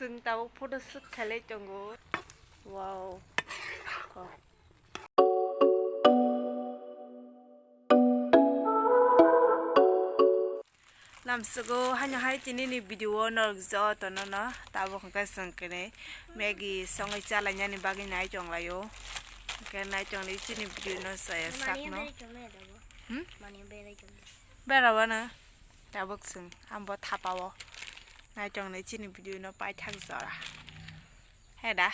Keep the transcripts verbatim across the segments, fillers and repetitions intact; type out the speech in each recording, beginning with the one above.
Chwng tabuk photo shoot khailai tongo. Wow. Ko. Lamsogo haino hai tini ni video o norok joto no no tabuk hwnkhe chwng kene Maggie songwi chalainani bagwi nai tonglaio. Hwnkhe nai tonglai chini video no chaya sakno. Hmm? Bera wano tabuk chwng ambo thapao nai tonglai chini video no paithak jora. He da?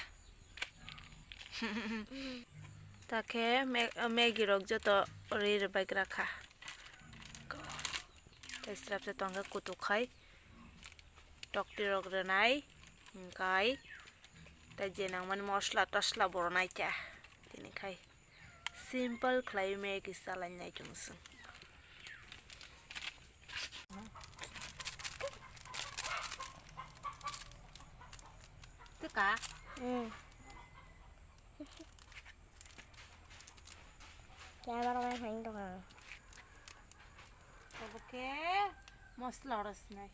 Takhe me-, Maggie rok joto ri rwbaikra kha. Tei srapsa tongkhe kutuk khai tokti rok rwnai, hwnkhai tei je nangmani mosla tosla bo rwnai kha. Tini khai simple khlai Maggie salai nai chwng chwng. Teka. Hmm. Kaya barang yang hain dong. Oke, mosla ora sinai.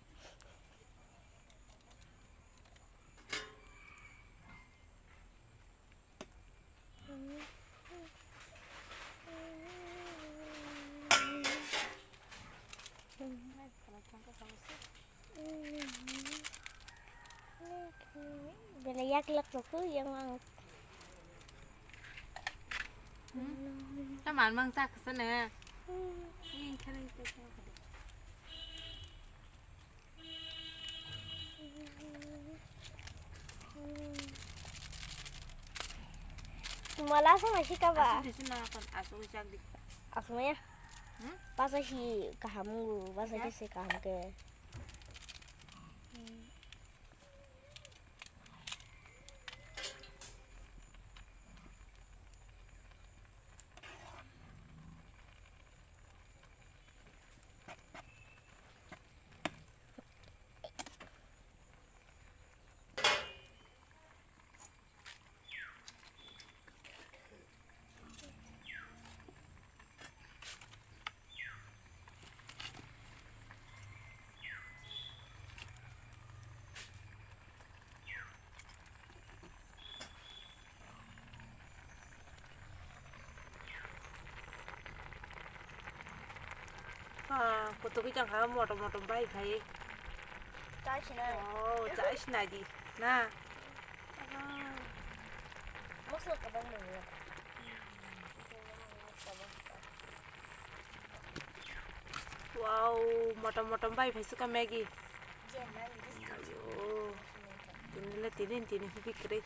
Bela yak lak lok tu yang ang. Hmm? Ta man mang sak sana. Hmm. Ini kering tu. Mala sama si kaba. Asuk di sini akan asuk di cak di. Asuk ya. Hmm? Pasa si kaham ngu, pasa Ya. si kaham ke. Ah, kutuk wi tang kha motom motom bai khai. Chai sinai. Oh, chai sinai di. Na. Mosla kabang nang ya. Wow, motom motom bai phai suka Maggie. Ayo. Tini le tini tini hubi kre.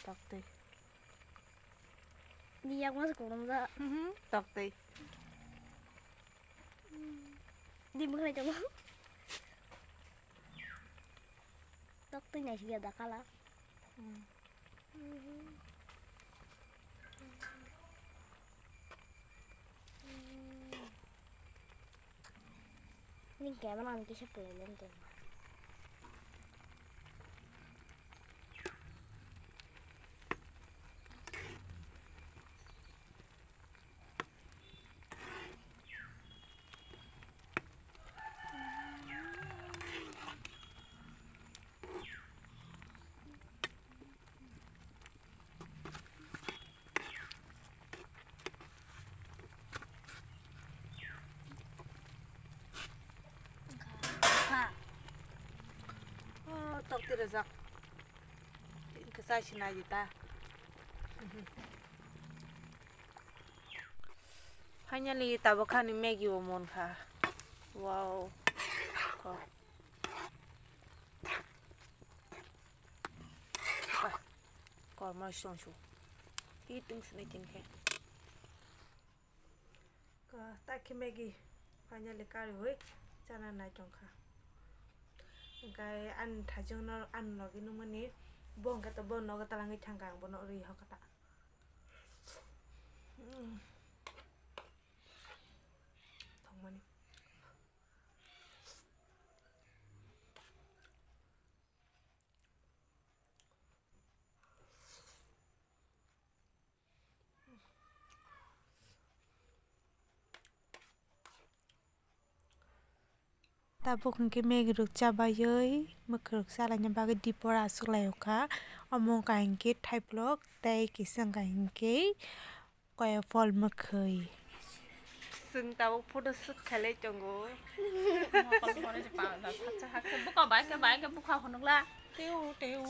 Tok twi. Ni yak mas kurung da. Mhm, tok twi. Di bwkhwnai tongo. Tok twi nai sibya da kala. Hmm. Ni camera ang kisa pwlai lem tong. Oh, tok twi rwjak. Kisa sinai di ta. Finally, tabuk ani Maggie bo mon kha. Wow. Ko. Ba. Kormo song su. Hi tung sini tin khe. Ko, ta khe Maggie finally kariwi chana nai tong kha. Hwnkhe ani thaichung no ani logi nungmani bo hwnkhe to bo nogo talangwi thangkha ang bono rwi hokha ta. Mm. Thangmani. Tabuk hwnkhe Maggie rok chabaiwi mwkhwirok chalaina bagwi dipor achuk lai kha. Omo wngkha hinkhe thaiplok tei kisa wngkha hinkhe koya phol mwkhwi. Chwng tabuk photo shoot khailai tongo. Bukha bai khe bai khe bukha phunukla. Teu teu.